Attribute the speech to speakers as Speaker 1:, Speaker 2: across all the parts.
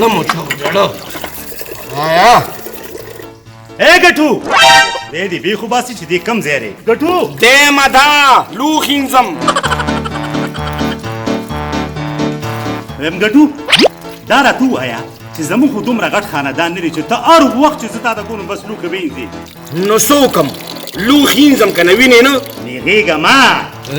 Speaker 1: زړه مو چاودېده. آیا
Speaker 2: ای ګټو، دې دې بېخ وباسي چې دې کم ځای دی. ګټو
Speaker 1: دی مدا لوښ اینځم.
Speaker 2: وایم ګټو، دا راته ووایه چې زموږ خو دومره غټ خاندان نه دی چې ته هر وخت چې زه تا ته ګورم بس لوښي وینځې.
Speaker 1: نو څه وکړم؟ لوښ اینځم که نه وینې؟ نه
Speaker 2: نېغېږه ما.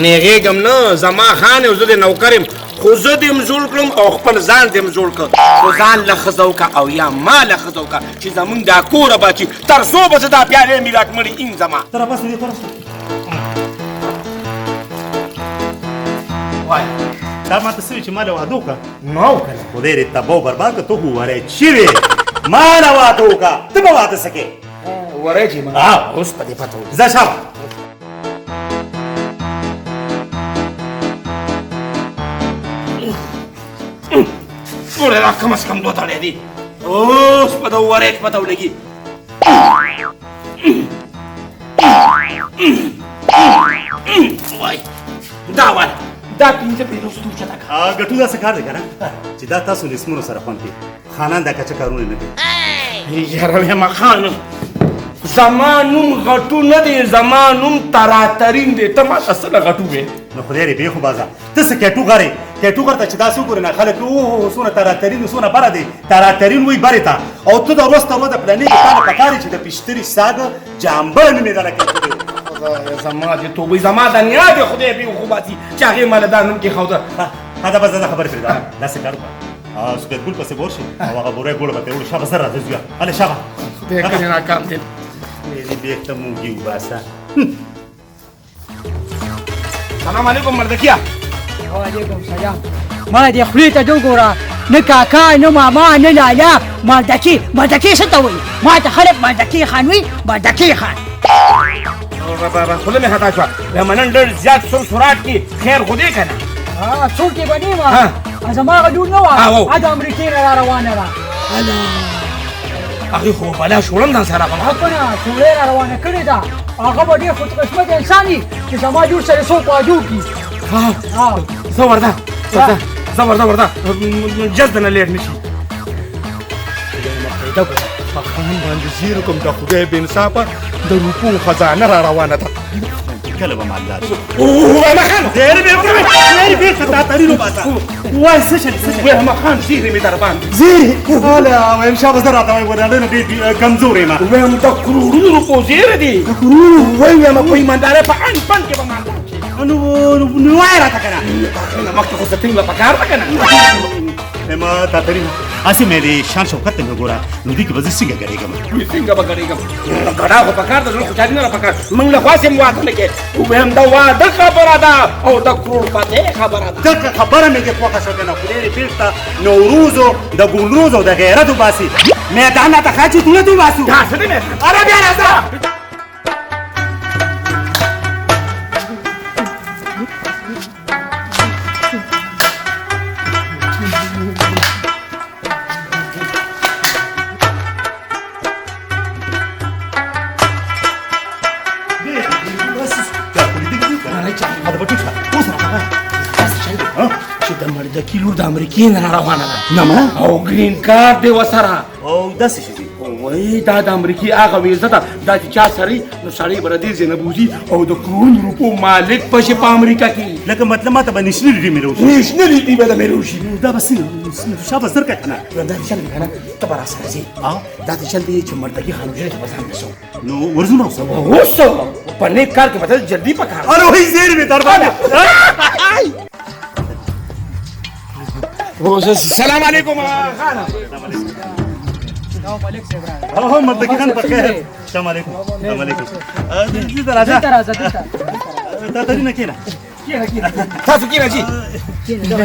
Speaker 1: نېغېږم نه، زما خان او زه دې نوکر یم، خو زه دې هم جوړ کړم او خپل ځان دې هم جوړ کړ. خو ځان له ښځه وکړه او یا ما له ښځه وکړه چې زمونږ دا کوره به چې تر څو به زه دا پیالې میرات مړي اینځم.
Speaker 2: ته راپاڅه، دې ته راشه.
Speaker 1: وایه.
Speaker 2: دا ما ته څه وي چې ما له واده وکړه؟
Speaker 1: ما وکړه.
Speaker 2: خدای دې تباه و برباد کړه، ته خو وری چې وې ما له واده وکړه، ته به واده څه کوې؟
Speaker 1: وری چې ما اوس په دې پته ولګېده.
Speaker 2: ځه شابه.
Speaker 1: ګوره دا کم از کم دوه تړی دی، اوس په د وریج پته ولګي. وای دا واله دا پنځه پنځوس اوچته کړه.
Speaker 2: ګټو داسې کار دی که نه چې دا تاسو نسمونو سره خوند کوي، خانان دا کچه کارونه نه کوي.
Speaker 1: یاره وایم خان، زما نوم غټو نه دی، زما نوم تراترین دی. ته ما ته څه له غټو وې؟
Speaker 2: نو خدای دې بېخ وباسه، ته څه کیټو غرې؟ کیټو غر ته چې داسې وګورې نه خلک اوه څونه تراترین څونه بره دی، تراترین وایي برې ته، او ته د ورځ تر ورځ پلنې کې تا نه پکار چې د پیشتري ساګه جامبړه نومېده نه کیټو دی.
Speaker 1: خدایه زما دې توبې، زما د نیا دې خدای بې وباسي چې هغې ما له دا نوم کېښوده.
Speaker 2: ها دا بس دا خبرې پرېږده، داسې کار وکړه سپید ګل پسې ورشي او هغه بوری ګوړه به ترې وړو. شابه زر راځه زویه، هلې شابه.
Speaker 1: خدای کړې ناکام دی.
Speaker 2: دې بېرته موږي وباسه.
Speaker 1: سلام علیکم مردکیه.
Speaker 3: وعلیکم سلام. ما دې خولې ته وګوره، نه کاکا نه ماما نه لالا. مردکی مردکی څه ته وایي؟ ما ته خلک مردکی خان وایي، مردکی خان.
Speaker 1: خوله مې خطا شوه، وایم نن ډېر زیات سر سرات کې خیر خو دی که نه؟
Speaker 3: څوک یې به نه وه، زما هغه لور نه وه، د امریکې نه را روانه ده.
Speaker 1: هغې خو بلا شوړم ځان سره راغله.
Speaker 3: کنه شوړې را روانه کړې ده، هغه به ډېر خوشقسمت انسان وي چې زما لور سره څوک واده وکړي.
Speaker 1: زه ورده زه ورده ورده جز نه لېټ نه شي.
Speaker 4: په خان باندې زیر کوم، د خدای بې انصافه د روپو خزانه را روانه ده.
Speaker 2: کله به مالدار شي؟
Speaker 1: وایم خان
Speaker 2: زیر مې زیر بېرته تا ترین وباسه. وای څه شی څه شی؟
Speaker 1: وایم خان زیرې مې در باندې
Speaker 2: زیرې؟ هله وایم شابه زه راته وایي ورنه ډېر کمزوری یم.
Speaker 1: وایم د کروړونو روپو زیرې دي.
Speaker 2: د کروړونو؟
Speaker 1: وای وایم په ایماندارۍ په ان پن کې به مالدار شي.
Speaker 2: نو وایه راته که نه.
Speaker 1: نه مخکې خو ستنګ له پکار ده که نه.
Speaker 2: ما تا ترین هسې مې دې شان شوکت ته مې وګوره، نو دې کې به زه څنګه ګډېږم؟
Speaker 1: وی څنګه به ګډېږم؟ ګډا خو پکار ده، زړه خوشحالي نه ده پکار. موږ له خوا هم واده نه کوي. وایم د واده خبره ده او د کروړپتۍ خبره ده.
Speaker 2: دغه خبره مې دې خوښه شوه که نه؟ خدای دې بېرته نوروز او د ګلروز او د غیرت وباسي. میدان راته ښایي چې دولت وباسو.
Speaker 1: دا څه دی میدان؟
Speaker 2: اره بیا راځه.
Speaker 1: چې د مردکي لور د امریکې نه را روانه ده.
Speaker 2: نه ما؟
Speaker 1: او ګرین کارت دی ورسره.
Speaker 2: او داسې شي دی.
Speaker 1: وایي دا د امریکې هغه ویزه ده، دا چې چا سره نو سړی به له دې ځای نه بوځي او د کروړونو روپو مالک به شي په امریکا کې.
Speaker 2: لکه مطلب ما ته به نیشنلټي میلاو شي.
Speaker 1: نیشنلټي به د میلاو شي.
Speaker 2: نو دا به څنګه شابه زر کړه که نه؟
Speaker 1: دا دې چل دی که نه، ته به راسره ځې. دا دې چل دی چې مردکي خان حجرې ته به ځان رسوو.
Speaker 2: نو ورځو نو اوس.
Speaker 1: اوس په نیک کار کې به ته جلدي په کار.
Speaker 2: اره وایي زیرې مې در باندې.
Speaker 1: السلام علیکم خان.
Speaker 2: هو مردکي خان په خیر. السلام علیکم. السلام علیکم. دلته راځه.
Speaker 3: دلته راځه دلته.
Speaker 2: تا ترینه کېنه.
Speaker 1: کېنه کېنه. تاسو کېنه جي.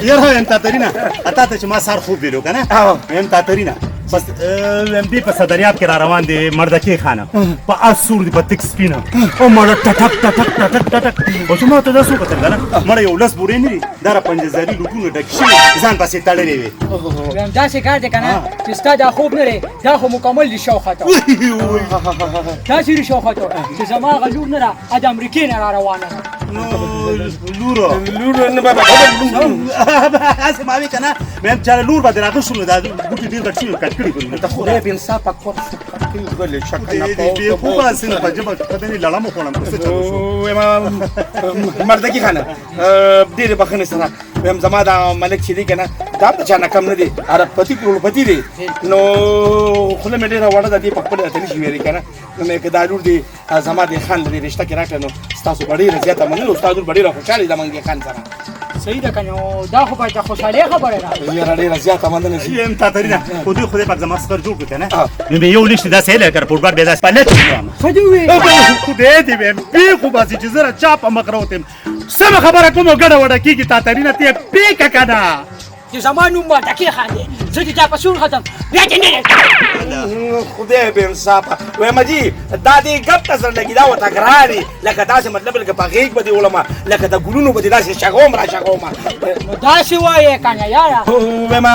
Speaker 2: یاره وایم تا ترینه، تا ته چې ما سار خوب ویلو که نه، وایم تا ترینه بس وایم دی په صدریاب کې را روان دی مردکې خانه، په اس سور دی په تک سپینه او مړه ټټک ټټک ټټک ټټک. او چې ما ته داسې وکتل که نه، مړه یو لس بورې نه دي، دا را پنځه زري لوټونه ډک شوي ځان پسې تړلې وې.
Speaker 3: وایم داسې کار دی که نه چې ستا دا خوب نه دی، دا خو مکمل ریښه وخته. داسې ریښه وخته چې زما هغه لور نه ده، د امریکې نه را روانه ده.
Speaker 2: نو لور
Speaker 1: لور نه بابا
Speaker 2: هسې ما وی که نه وایم چې لور به دې راغښ نو دا بوټي ډېر غټ شوي کټ کړي ګلونه
Speaker 1: د خدای په انصاف کور غلې شکه نه
Speaker 2: بې خوبه هسې نه په ژبه پته لړم وخوړم څه چلو شو
Speaker 1: مردکي خانه ډېرې بخښنې سره وایم زما دا ملک چې دی که نه دا د چا نه کم نه دی اربپتي کروړپتي دی نو خوله مې ډېره وړه ده دی په خپله راته نشي ویلی که نه نو مې که دا لور دې زما د خان له دې رشته کې راکړه نو ستاسو به ډېره زیاته مننه او ستا لور به ډېره خوشحاله زموږ د خان سره
Speaker 3: صحیح ده که نو دا خو باید د خوشحالۍ خبره ده
Speaker 1: یاره ډېره زیاته مننه چې
Speaker 2: یم تا ترینه خو دوی خدای پاک زما سفر جوړ کړ که نه نو مې یو لښتې داسې هیله کړه فوټبال بیا داسې پلت وایم
Speaker 3: ښه دې وویل
Speaker 2: خدای دې ویم بېخ وباسي چې زه را چا په مخ راوتم سمه خبره کوم ګډه وډه کېږي تا ترینه ته یې پېکه که نه
Speaker 3: چې زما نوم مردکې خان دی زه چې چا په سور ختم بیا دې نه
Speaker 1: خدای بې انصافه وایم جي دا دې ګپ ته سره لګي دا ورته ګران دی لکه داسې مطلب لکه په غېږ به دې وړم لکه د ګلونو به دې داسې شغوم را شغوم
Speaker 3: نو داسې وایې که نه یاره
Speaker 1: وایم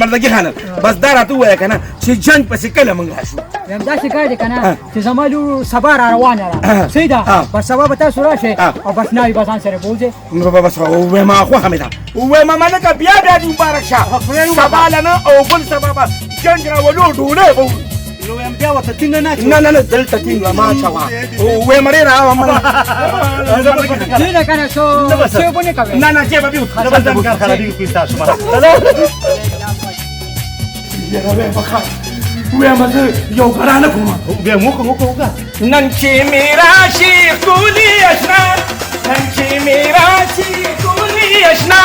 Speaker 1: مردکي خانه بس دا راته ووایه که نه چې جنګ پسې کله موږ راشو
Speaker 3: وایم داسې کار دی که نه چې زما لور سبا را روانه ده صحیح ده بس سبا به تاسو راشئ او بس ناوې به ځان سره بوځئ
Speaker 1: نو بس وایم خوښه مې ده وایم ملکه بیا بیا دې مبارک شه سبا له نه او بل سبا به جنګ راولو ډوډۍ به
Speaker 2: نو وایم بیا ورته ټینګ نه اچوه
Speaker 1: نه نه نه دلته ټینګ ما اچوه وایم ډېره
Speaker 3: نه که نه څه به نه کوې
Speaker 1: نه نه چې به بیا
Speaker 2: نه بس دم کار خرابېږي خو ستاسو مه
Speaker 1: یاره وایم خان وایم زه یو ګرانه کوم
Speaker 2: بیا موکه موکه وکړه
Speaker 1: نن چې مې راشي ښکلي اشنا نن چې مې راشي ښکلي اشنا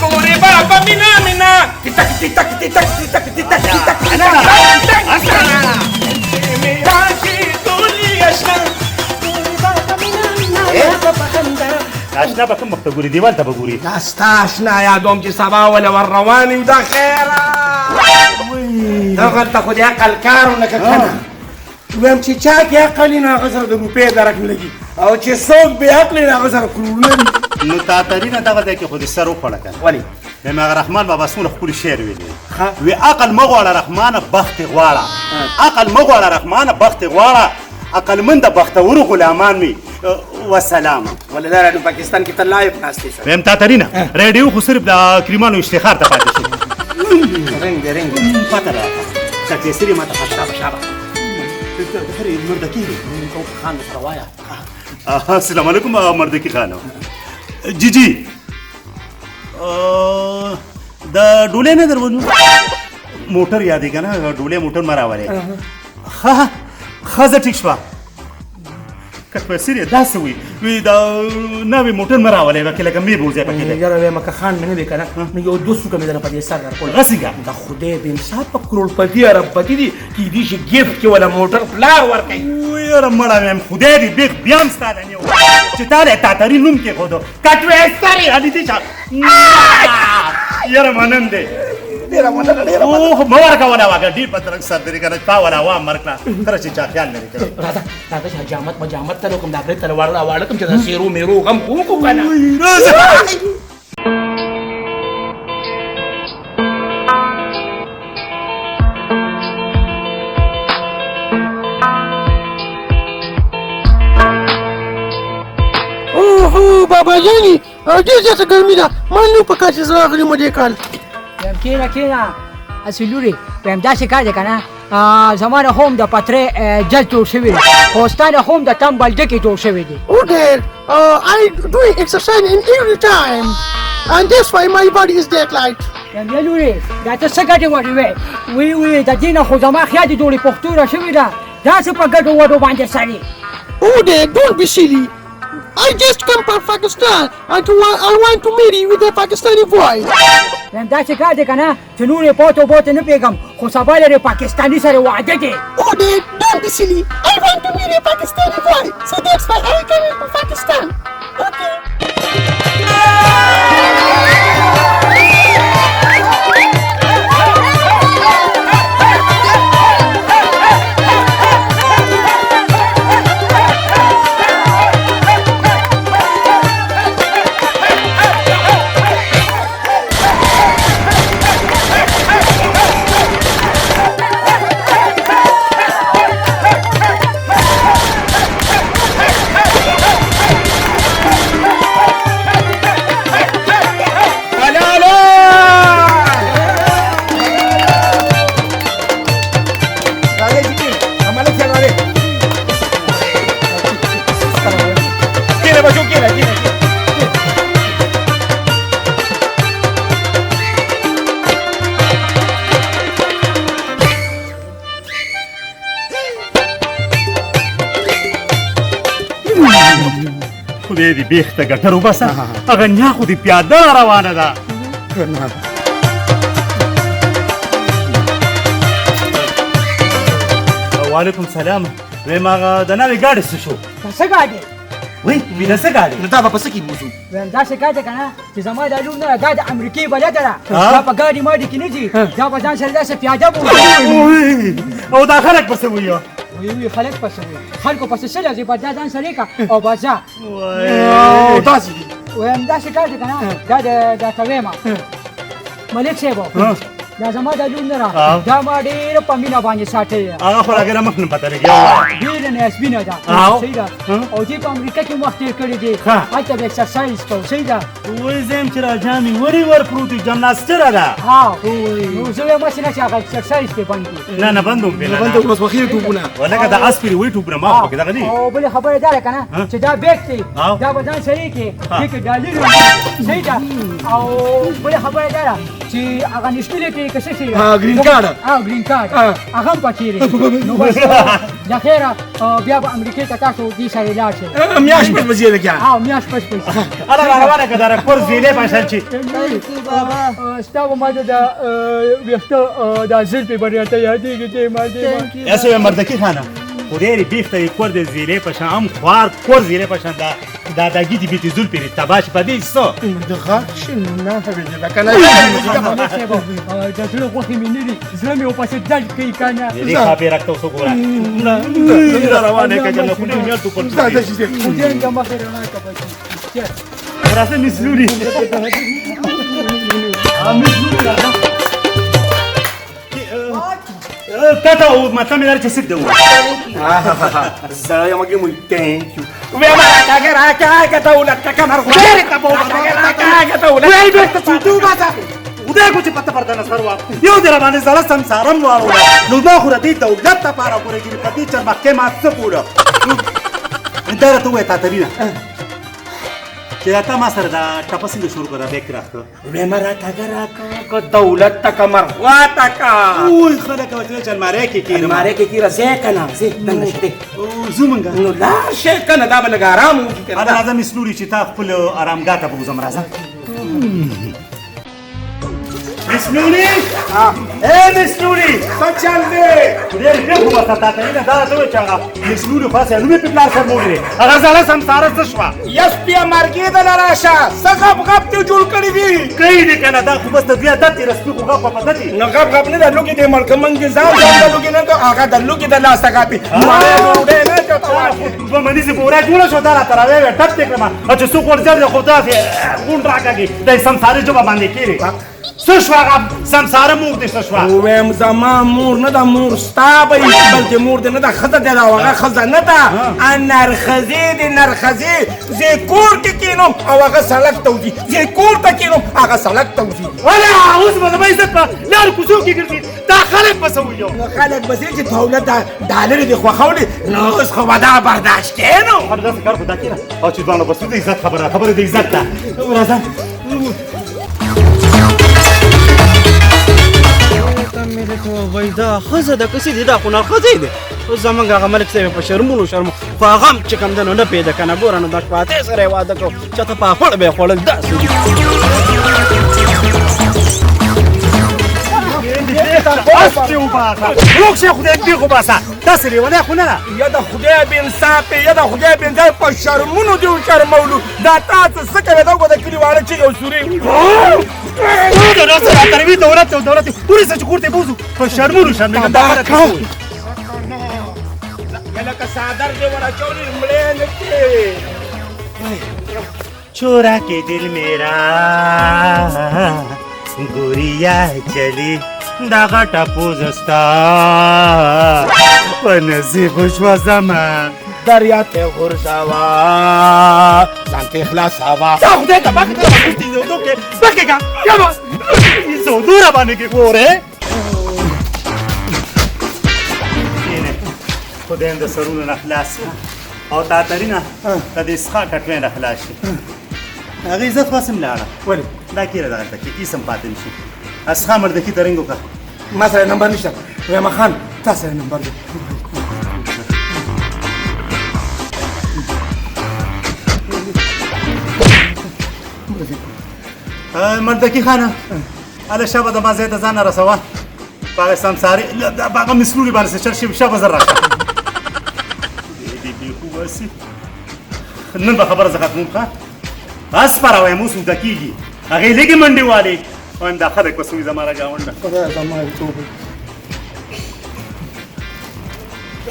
Speaker 1: ګورې بابا مینا مینا تک تک تک تک تک تک تک نن چې مې راشي ښکلي اشنا ګورې بابا مینا مینا په خندا
Speaker 2: اشنا به کوم وخت ګوري دیوال ته به ګوري
Speaker 1: دا ستا اشنا یادوم چې سبا وله ور روان یو دا خیره دغلته خو دې عقل کار ونه که کنه وایم چې چا کې عقل وي نو هغه سره د روپۍ درک نه لګي او چې څوک بې عقل وي نو هغه سره کروړونه وي
Speaker 2: نو تا ترینه دغه ځای کې خو دې سر وخوړه که نه
Speaker 1: ولې
Speaker 2: وایم هغه رحمان بابا څومره ښکلي شعر ویلی وی عقل مه غواړه رحمانه بخت یې غواړه عقل مه غواړه رحمانه بخت یې غواړه عقلمند بختورو غلامان وي وسلام
Speaker 1: ولې دا راډیو پاکستان کې ته live ناست یې
Speaker 2: وایم تا ترینه راډیو خو صرف د کریمانو اشتخار ته پاتې شو
Speaker 1: رنګ دی رنګ دی
Speaker 2: پته راته کټېسري ما ته
Speaker 1: شابه شابه
Speaker 2: مردکی
Speaker 1: خان سره وایه
Speaker 2: السلام علیکم مردکی خان جی جی د ډولې نه درولو موټر یادې که نه ډولې موټر ما راولې ښه ښځه ټیک شوه کټوسیر یې داسې وي وي دا نوی موټر مه راولې پکې لکه مې بوځی پکې دی
Speaker 1: یاره وایم که خان مې نه وي که نه نو یو دوه سوکه مې درنه په دې سر درکول
Speaker 2: هغه څنګه
Speaker 1: د خدای بې انصافه کروړپتي اربپتي دي کېدی شي ګفټ کې وله موټر پلار ورکوي
Speaker 2: یاره مړه وایم خدای دې بېخ بیا هم ستا د نیو چې تا د تاتري نوم کېښودو کټویسر یې علي دې یاره منن دی
Speaker 1: ډېره مننه ډېره مننه
Speaker 2: اوه مه ورکوله واګه ډېر په درک سر درې که نه تا ولا وام ورکړه تر چې چا خیال لري کړی
Speaker 1: راځه راځه چې حجامت مجامت ته کوم دا برې ته واړه راواړه کوم چې دا سیرو میرو غم وکړو که نه
Speaker 2: راځه
Speaker 5: اوهو بابا جاني ډېر زیاته ګرمي ده ما نه په کار چې زه راغلی یم دې کال
Speaker 3: وایم کښېنه کښېنه هسې لورې وایم داسې کار دی که نه زما نه خو هم د پترې جل جوړ شوی دی خو ستا نه خو هم د تمبل ډکې جوړ شوی دی
Speaker 5: Oh dear, I doing exercise in every time and that's why my body is that light.
Speaker 3: وایم یا لورې دا ته څه ګډې وډې وې وی وی د دې نه خو زما خیال دې جوړې پښتو را شوې ده داسې په ګډو وډو باندې سړې
Speaker 5: Oh dear, don't be silly. I just come from Pakistan and I want to marry with a Pakistani boy.
Speaker 3: وایم داسې کار دی که نه چې نور یې پوتو بوتو نه پوهېږم خو سبا لرې پاکستاني سره واده دی.
Speaker 5: Oh Dad, don't be silly. I want to marry a Pakistani boy, so that's why I came to Pakistan. Okay.
Speaker 2: خدای دې بیخ ته ګټر وباسه، هغه نیا خو دې پیاده روانه ده. وعلیکم سلام. ویم هغه د نوې ګاډي څه شو؟
Speaker 3: څه ګاډي؟
Speaker 2: وی وینه څه ګاډي؟
Speaker 1: نو دا به په څه کې بوځو؟
Speaker 3: ویم داسې ګاډی که نه چې زما دا لور نه دا د امریکې بلده ده، دا په ګاډي ماډي کې نه ځي، دا به ځان سره داسې پیاده بوځي.
Speaker 2: او دا خلک په څه وایي؟
Speaker 3: وی خلک پسې وي، خلکو پسې څه لږي، بس دا ځان سره کړه او بس ځه.
Speaker 4: داسې دي.
Speaker 3: وایم داسې کار دی که نه، دا درته وایم ملک صاحب، دا زما د لور نه ده، دا ما ډېره په مینه باندې ساتلې ده.
Speaker 2: هغه خو راګره مخ نه پته لګي،
Speaker 3: ډېره نازبینه ده، صحیح ده. او دې په امریکا کې وخت تېر کړی دی، هلته به اکسرسایز کوو، صحیح ده.
Speaker 2: وایي زه یم چې راجامې ورې ور پروت وي، جمناسټره ده.
Speaker 3: ها نو زه وایم هسې نه چې هغه اکسرسایز پرې بند کړي.
Speaker 2: نه نه بند هم پرې نه،
Speaker 4: بند هم بس وخیرې ټوپونه
Speaker 2: ولکه د اس پرې وایي ټوپونه، ما خو پکې دغه دي.
Speaker 3: او بله خبره دا ده که نه چې دا بیګ دی، دا به ځان سره کړې، دې کې ډالر صحیح ده. او بله خبره دا ده چې هغه نشتلې کې که څه شي،
Speaker 4: ګرین کارډ،
Speaker 3: ګرین کارډ هغه هم پکې دی. نو بس د خیره بیا به امریکې ته تاسو دې سره لاړ شئ.
Speaker 4: میاشت پس به ځې لګیا.
Speaker 3: ها میاشت پس به ځې.
Speaker 2: هله را روانه که دا کور زیلې په شان چې.
Speaker 3: ستا به ما ته د ویښته دا زلفې به راته یادېږي. دې ما دې ما
Speaker 2: هسې وایي مردکي خانه، خدای دې بیخ ته یې کور د زیلې په شان هم خوار کور زیلې په شان دا داداګي دې بیتې زلفې دې تباه شي په دې څه؟
Speaker 4: د غږ شي نه ویلې ده که نه.
Speaker 3: د زړه غوښې مې نه دي، زړه مې ورپسې درد کوي که نه.
Speaker 2: دې خاپې راکته اوس وګوره. نه روانه که نه خو دې مې ټوپل.
Speaker 3: خدای دې مخې رڼا که بچي.
Speaker 2: راځه مس لوري. مس لوري راځه. تاتا او مطلب مې دا چې څه دی ووایه.
Speaker 1: زه یم کې مو thank you.
Speaker 2: خدای کو چې پته پرده نظر وا یو دې را باندې زړه سمسارم واړوله، نو ما خو د دې دولت لپاره ګورې چې په دې چرمښکۍ ما څه کوله. دا راته ووایه تاترینه چې دا تا ما سره دا ټپه څنګه شروع کړه، دا بیک راکړه.
Speaker 1: ویمه راکاږه راکاږه دولت ته کمر خوا ته کا.
Speaker 2: وای خلک ورته چې المارۍ کې کېنه،
Speaker 1: المارۍ کې کېنه، ځای که نه ځې دننه شه دی.
Speaker 2: ځو مونږه
Speaker 1: نو لاړ شې که نه، دا به لږ ارام وکړي که نه.
Speaker 2: راځه مې سلوري چې تا خپل ارامګاه ته بوځم. راځه مسلولي، ای مسلولي،
Speaker 4: څه چل دی؟
Speaker 2: خدای دې خو بس تا ته نه دا راته ووایه چې هغه مسلولي خو هسې نوم یې په پلار سره مولي دی، هغه زړه سمساره څه شوه؟
Speaker 1: یس بیا مرګې ته له راشه، څه غب غب دې جوړ کړي دي؟
Speaker 2: کوي دې که نه، دا خو بس د دوی عادت دی، رسمي خو غب په پدت دی.
Speaker 1: نو غب غب نه ده، لوګي دې مړ که موږ دې ځان ځان د لوګي نه کړو، هغه د لوګي د لاسه غاپي. مړی ډوډۍ نه چاته واچوي.
Speaker 2: دوه منیزې بوره جوړه شوه، دا راته راویې ټپ دې کړم چې څوک ورځي دی خو داسې غونډ راکاږي، د سمسارې ژبه باندې کېږي. څه شوه هغه سمساره مور دې څه شوه؟
Speaker 1: ویم زما مور نه ده، مور ستا به وي، بلکې مور دې نه ده، ښځه دې ده، او هغه ښځه نه ده، نرښځې دې نرښځې. زه کور کې کښېنم او هغه سړک ته وځي، زه کور ته کښېنم هغه سړک ته وځي.
Speaker 2: ولا اوس به زما عزت په لارو کوڅو کې ګرځي، دا خلک به څه وایي؟
Speaker 1: نو خلک به څه چې دولت دا ډالرې دې خوښولې، نو اوس خو به دا برداشت کوې. نو
Speaker 2: خو داسې کار خو دا کېنه او چې دواړه بس د عزت خبره، خبره د عزت ده. راځه.
Speaker 6: وای دا ښځه ده که څه دي؟ دا خو نرښځی دی. اوس زمونږ هغه ملک صاحب په شرمونو شرمو، خو هغه هم چې کوم دی نو نه پوهېده که نه. ګوره نو د شپاتې سره یې واده کړو، چاته پاپړ به یې خوړل داسې دي.
Speaker 2: اس دې وباسه، روغ شې خدای دې وباسه، داسې لېونی خو نه ده.
Speaker 1: یا د خدای بې انصافې، یا د خدای بې انصافې، په شرمونو دې وشرمولو. دا تاسو څه کوې؟ دا وګوره د کلي واړه چې یو سوري
Speaker 2: دا راته تروي دولت او دولت ورسه چې کور ته بوزو په شرمونو شرمېږم. دا خلک څه وایي؟
Speaker 1: لکه څادر دې ور اچولی مړی نه کړې.
Speaker 2: چورا کے دل میرا ګوریا چلی، دا غټه پوزه ستا په نصیب شوه زما.
Speaker 1: دریا ته غورځوه، ځان ته خلاصوه.
Speaker 2: دا خدای ته بخت دی، بخت دی، زودو کې بخت کا یما زودو را باندې کې ګوره. خدای د سرونو نه خلاص او تا ترینه د دې څښاک کټوې نه خلاص شي. هغه عزت خو هسې هم لاړه.
Speaker 4: ولې؟
Speaker 2: دا کېره دغلته کې هېڅ هم پاتې نه شي. اسخا مردکي ته رنګ وکړه.
Speaker 4: ما سره نمبر نشته. وایم خان تا سره نمبر دی.
Speaker 2: مردکی خانه هله شابه د ما ځای ته ځان رسوه، په هغه سمسارې په هغه مسلولي باندې څه چل شي، شابه زر راشه. دې بېخو باسي نن به خبره زه ختموم. ښه اس پر وایم اوس اوده کېږي، هغې لږې منډې والې وایم دا خلک به څه وي زما ګاونډه.
Speaker 4: خدای زما توبه.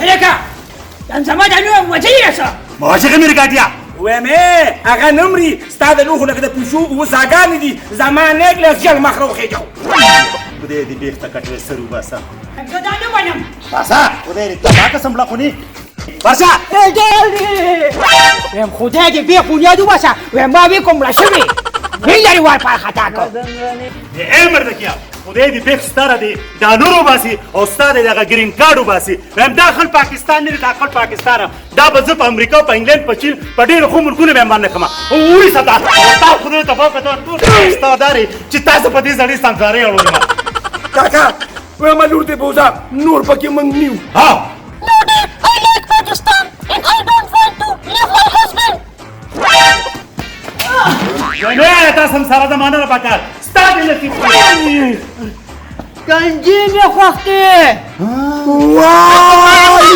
Speaker 3: هلکه زما د نوم وجې رسه
Speaker 2: مواجهه مې ریکارډیا
Speaker 1: وایم هغه نه مري، ستا د لوښو لکه د پیشو اووه څاګانې دي، زما نیک له ژر مخ راوخېژو.
Speaker 2: خدای دې بېخ ته کټوې سر وباسه.
Speaker 3: زه دا نه منم.
Speaker 2: باسه خدای دې تباه که سمړه خونې ورشه.
Speaker 3: وایم خدای دې بېخ بنیاد وباسه. وایم ما وی کوم مړه شوې وی لرې وار پار خطا کړ.
Speaker 2: ای مردکیا خدای دې بېخ ستاره دې ډالر وباسي او ستا دې دغه ګرین کارډ وباسي. وایم دا خپل پاکستان نه دی، دا خپل پاکستان دا به زه په امریکا په انګلند په چین په ډېرو ښو ملکونو به یې باندې کړم. ووري ستا تا خدای تباه کړه، دا ټول ستا دارې چې تاسو په دې زړې سمسارې اړولې ما.
Speaker 1: کاکا وایم لور دې بوځه، نور پکې موږ نیو.
Speaker 2: ها
Speaker 5: No dear, I like Pakistan and I don't want to leave my husband.
Speaker 2: نه تا سمساره زما نه ده پکار، ستا دې نصیب کړي.
Speaker 3: کنجي مې خوښ دی.
Speaker 1: وای.